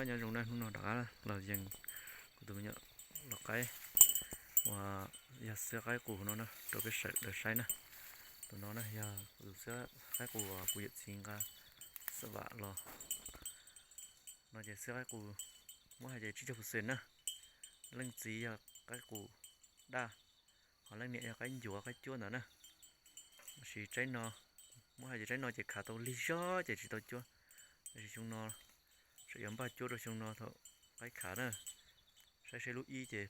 Nyob zoo na, hnub no rov qab los yees kuv tus me nyuam los qaib uas yog xiab qaib qus no na rau peb sawv daws saib na. Tus no na yog kuv tus xiab qaib qus uas kuv yawm txiv nqa xab vam los. No ces xiab qaib qus muab hais ces tsib caug percent na. Leej txiv yog qaib qus daj, ho leej niam yog qaib ncuav qaib cuab ntawd na. Tab sis tsaib no, muab hais ces tsaib no ces khav tau lig zog ces tsis tau cuab. Tab sis xyoo no tseem yuav npaj cuab rau xyoo no thaum qaib khav na. Saib seb lub ib ces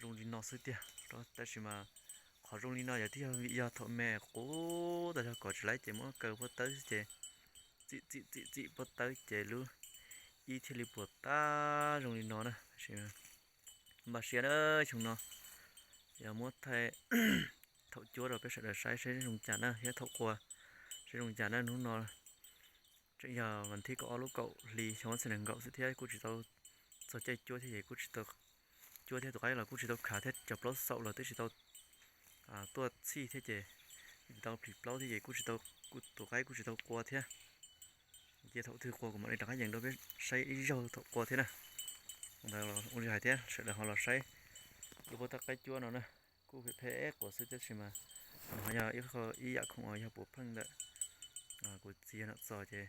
zoo li no xwb tiag. Tab sis mas qhov zoo li no yog twb yog vim yog thaum me qub tas zog kom tsis laib ces muab kaw pob tawb xwb ces txim txim txim txim pob tawb ces lub ib thiaj li puas tab zoo li no na. Tab sis npaj siab na, xyoo no yog muab thaij thaum cuab rau peb sawv daws saib seb zoo cas na, thiab thaum qua seb zoo cas na. Hnub no tseem yog vas thib kaum ob lub kaum hli xyoo ob txhiab nees nkaum xwb thiab kuj tsis tau txog caij cuab thiab ces kuj tsis tau cuab thiab, tus qaib los kuj tsis tau khav thiab, cov plaub xaum los twb tsis tau tuaj txhij thiab ces tsis tau plhis plaub thiab ces kuj tsis tau, tus qaib kuj tsis tau qua thiab. Cia thaum twg qua kuv mam li rov qab yees rau peb saib ib zaug thaum qua thiab na. Ntawd ua li hais thiab sawv daws ho los saib lub pob tawb qaib cuab no na. Kuj phem phem quav xwb tab sis mas nws ho yog ib qho ib yam khoom uas yog puav pheej ntawm kuv txiv yawg Nom Txos ces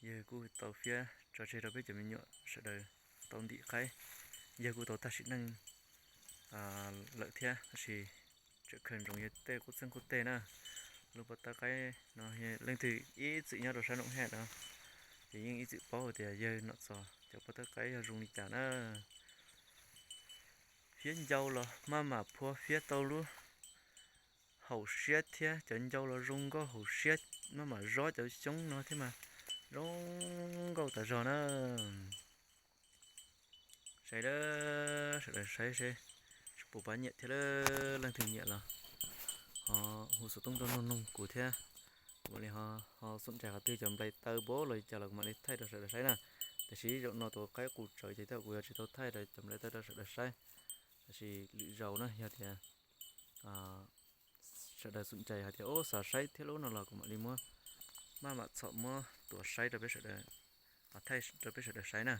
yawg kuj tau fiab tso tseg rau peb cov me nyuam sawv daws tau ntim qaib. Yawg kuj tau tag sim neej lawm thiab tab sis tseem khaws ntsoov yawg tej qub txeeg qub teg na. Lub pob tawb qaib no leej twg ib txwm nyob rau sab Noom Hej no ces yeej ib txwm paub tias yawg Nom Txos cov pob tawb qaib yog zoo li cas na. Fiab ncau los maj mam phua fiab tau lub hauv siab thiab, cov ncau los zoo nkauj hauv siab, maj mam zob cov xyoob no thiab mas zoo nkauj tas zog na. Saib, sawv daws saib seb puas pab nyiam thiab, leej twg nyiam los ho hu xov tooj tuaj nug nug kuv thiab. Kuv mam li ho xoom ntshai qhov twg cov nplai taw npaum los li cas los kuv mam li thaij rau sawv daws saib na. Tiam sis zaum no tus qaib qus tsawv ces tej zaum kuv yuav tsis tau thaij rau cov nplai taw rau sawv daws saib. Tab sis lwm zaus na yog tias sawv daws xoom ntshai hais tias ub xav saib thiab lub no los kuv mam li muab, maj mam txhom muab tuav saib rau peb sawv daws, thaij rau peb sawv daws saib na.